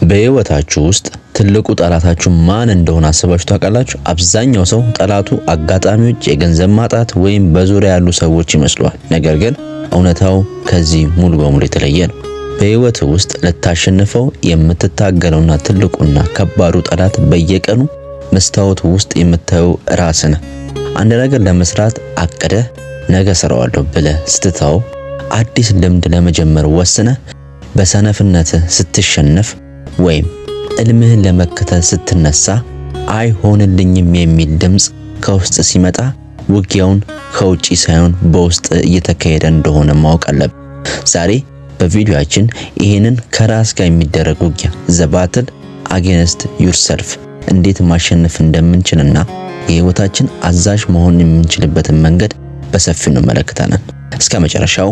በህይወታችሁ ውስጥ ትልቁ ጠላታችሁ ማን እንደሆነ አስባችሁ ታውቃላችሁ? አብዛኛው ሰው ጠላቱ አጋጣሚዎች፣ የገንዘብ ማጣት ወይም በዙሪያ ያሉ ሰዎች ይመስለዋል። ነገር ግን እውነታው ከዚህ ሙሉ በሙሉ የተለየ ነው። በህይወት ውስጥ ልታሸንፈው የምትታገለውና ትልቁና ከባዱ ጠላት በየቀኑ መስታወት ውስጥ የምታየው ራስህ ነህ። አንድ ነገር ለመስራት አቅደህ ነገ እሰራዋለሁ ብለህ ስትተው፣ አዲስ ልምድ ለመጀመር ወስነህ በሰነፍነትህ ስትሸነፍ ወይም ሕልምህን ለመከተል ስትነሳ አይሆንልኝም የሚል ድምፅ ከውስጥ ሲመጣ ውጊያውን ከውጪ ሳይሆን በውስጥ እየተካሄደ እንደሆነ ማወቅ አለብን። ዛሬ በቪዲዮአችን ይህንን ከራስ ጋር የሚደረግ ውጊያ፣ the battle against yourself፣ እንዴት ማሸነፍ እንደምንችልና የህይወታችን አዛዥ መሆን የምንችልበትን መንገድ በሰፊው እንመለከታለን። እስከ መጨረሻው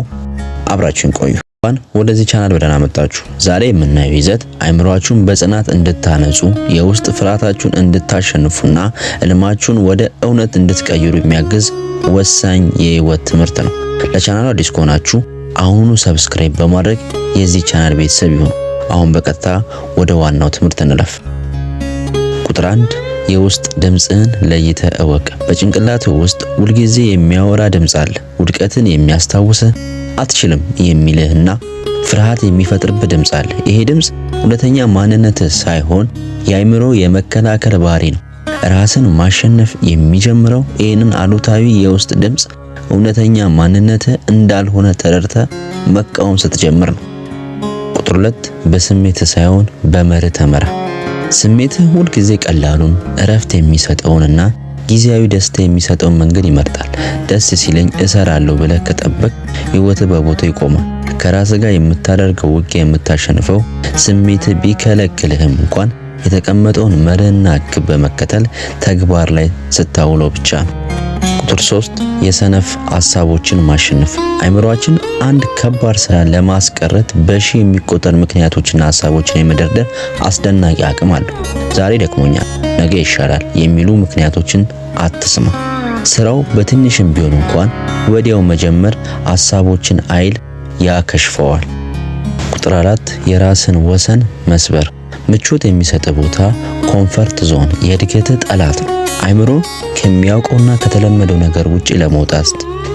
አብራችሁን ቆዩ። እንኳን ወደዚህ ቻናል በደህና መጣችሁ። ዛሬ የምናየው ይዘት አይምሯችሁን በጽናት እንድታነጹ፣ የውስጥ ፍርሃታችሁን እንድታሸንፉና ህልማችሁን ወደ እውነት እንድትቀይሩ የሚያግዝ ወሳኝ የህይወት ትምህርት ነው። ለቻናሉ አዲስ ከሆናችሁ አሁኑኑ subscribe በማድረግ የዚህ ቻናል ቤተሰብ ይሁኑ። አሁን በቀጥታ ወደ ዋናው ትምህርት እንለፍ። ቁጥር 1፣ የውስጥ ድምፅህን ለይተህ እወቅ። በጭንቅላትህ ውስጥ ሁልጊዜ የሚያወራ ድምፅ አለ። ውድቀትን የሚያስታውስህ፣ አትችልም የሚልህና ፍርሃት የሚፈጥርብህ ድምፅ አለ። ይሄ ድምፅ እውነተኛ ማንነትህ ሳይሆን የአእምሮ የመከላከል ባህሪ ነው። ራስን ማሸነፍ የሚጀምረው ይህንን አሉታዊ የውስጥ ድምፅ እውነተኛ ማንነትህ እንዳልሆነ ተረድተህ መቃወም ስትጀምር ነው። ቁጥር 2፣ በስሜትህ ሳይሆን በመርህ ተመራ። ስሜትህ ሁልጊዜ ቀላሉን፣ እረፍት የሚሰጠውንና ጊዜያዊ ደስታ የሚሰጠውን መንገድ ይመርጣል። ደስ ሲለኝ እሰራለሁ ብለህ ከጠበቅክ ህይወትህ በቦታው ይቆማል። ከራስህ ጋር የምታደርገው ውጊያ የምታሸንፈው ስሜትህ ቢከለክልህም እንኳን የተቀመጠውን መርህና ግብ በመከተል ተግባር ላይ ስታውለው ብቻ ነው። ቁጥር 3፣ የሰነፍ ሀሳቦችን ማሸነፍ። አይምሯችን አንድ ከባድ ስራ ለማስቀረት በሺህ የሚቆጠር ምክንያቶችና ሀሳቦችን የመደርደር አስደናቂ አቅም አለው። ዛሬ ደክሞኛል፣ ነገ ይሻላል የሚሉ ምክንያቶችን አትስማ። ስራው በትንሽም ቢሆን እንኳን ወዲያው መጀመር ሀሳቦችን ኃይል ያከሽፈዋል። ቁጥር 4፣ የራስን ወሰን መስበር። ምቾት የሚሰጥ ቦታ፣ comfort zone፣ የእድገት ጠላት ነው። አይምሮ ከሚያውቀውና ከተለመደው ነገር ውጪ ለመውጣት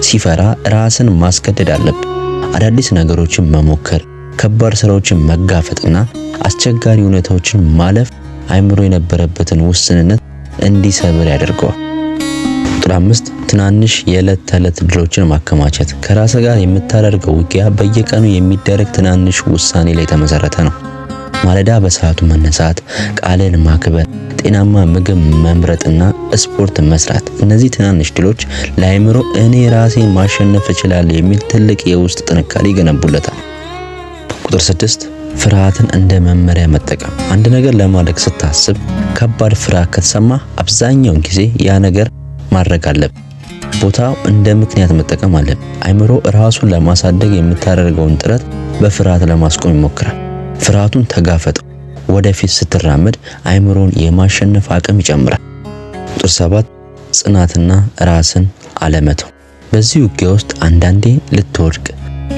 ሲፈራ ራስን ማስገደድ አለብን። አዳዲስ ነገሮችን መሞከር፣ ከባድ ስራዎችን መጋፈጥና አስቸጋሪ ሁኔታዎችን ማለፍ አይምሮ የነበረበትን ውስንነት እንዲሰብር ያደርገዋል። ቁጥር 5፣ ትናንሽ የዕለት ተዕለት ድሎችን ማከማቸት። ከራስ ጋር የምታደርገው ውጊያ በየቀኑ የሚደረግ ትናንሽ ውሳኔ ላይ የተመሰረተ ነው። ማለዳ በሰዓቱ መነሳት፣ ቃልን ማክበር፣ ጤናማ ምግብ መምረጥና ስፖርት መስራት። እነዚህ ትናንሽ ድሎች ለአእምሮ እኔ ራሴን ማሸነፍ እችላለሁ የሚል ትልቅ የውስጥ ጥንካሬ ይገነቡለታል። ቁጥር 6፣ ፍርሃትን እንደ መመሪያ መጠቀም። አንድ ነገር ለማድረግ ስታስብ ከባድ ፍርሃት ከተሰማህ አብዛኛውን ጊዜ ያ ነገር ማድረግ አለብህ። ቦታው እንደ ምክንያት መጠቀም አለብህ። አይምሮ ራሱን ለማሳደግ የምታደርገውን ጥረት በፍርሃት ለማስቆም ይሞክራል። ፍርሃቱን ተጋፈጠው። ወደፊት ስትራመድ አይምሮን የማሸነፍ አቅም ይጨምራል። ቁጥር 7፣ ጽናትና ራስን አለመተው። በዚህ ውጊያ ውስጥ አንዳንዴ ልትወድቅ፣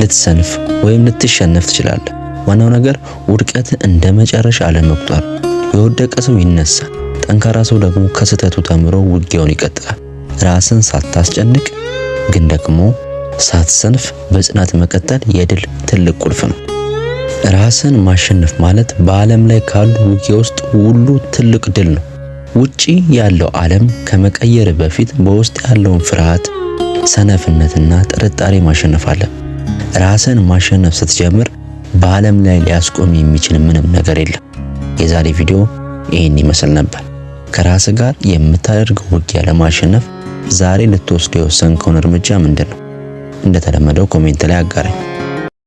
ልትሰንፍ ወይም ልትሸነፍ ትችላለህ። ዋናው ነገር ውድቀት እንደ መጨረሻ አለመቁጠር። የወደቀ ሰው ይነሳል። ጠንካራ ሰው ደግሞ ከስህተቱ ተምሮ ውጊያውን ይቀጥላል። ራስን ሳታስጨንቅ ግን ደግሞ ሳትሰንፍ በጽናት መቀጠል የድል ትልቅ ቁልፍ ነው። ራስን ማሸነፍ ማለት በዓለም ላይ ካሉ ውጊያ ውስጥ ሁሉ ትልቅ ድል ነው። ውጪ ያለው ዓለም ከመቀየር በፊት በውስጥ ያለውን ፍርሃት፣ ሰነፍነትና ጥርጣሬ ማሸነፍ አለ። ራስን ማሸነፍ ስትጀምር በዓለም ላይ ሊያስቆም የሚችል ምንም ነገር የለም። የዛሬ ቪዲዮ ይህን ይመስል ነበር። ከራስ ጋር የምታደርገው ውጊያ ለማሸነፍ ዛሬ ልትወስደው የወሰንከውን እርምጃ ምንድን ነው? እንደተለመደው comment ላይ አጋራኝ።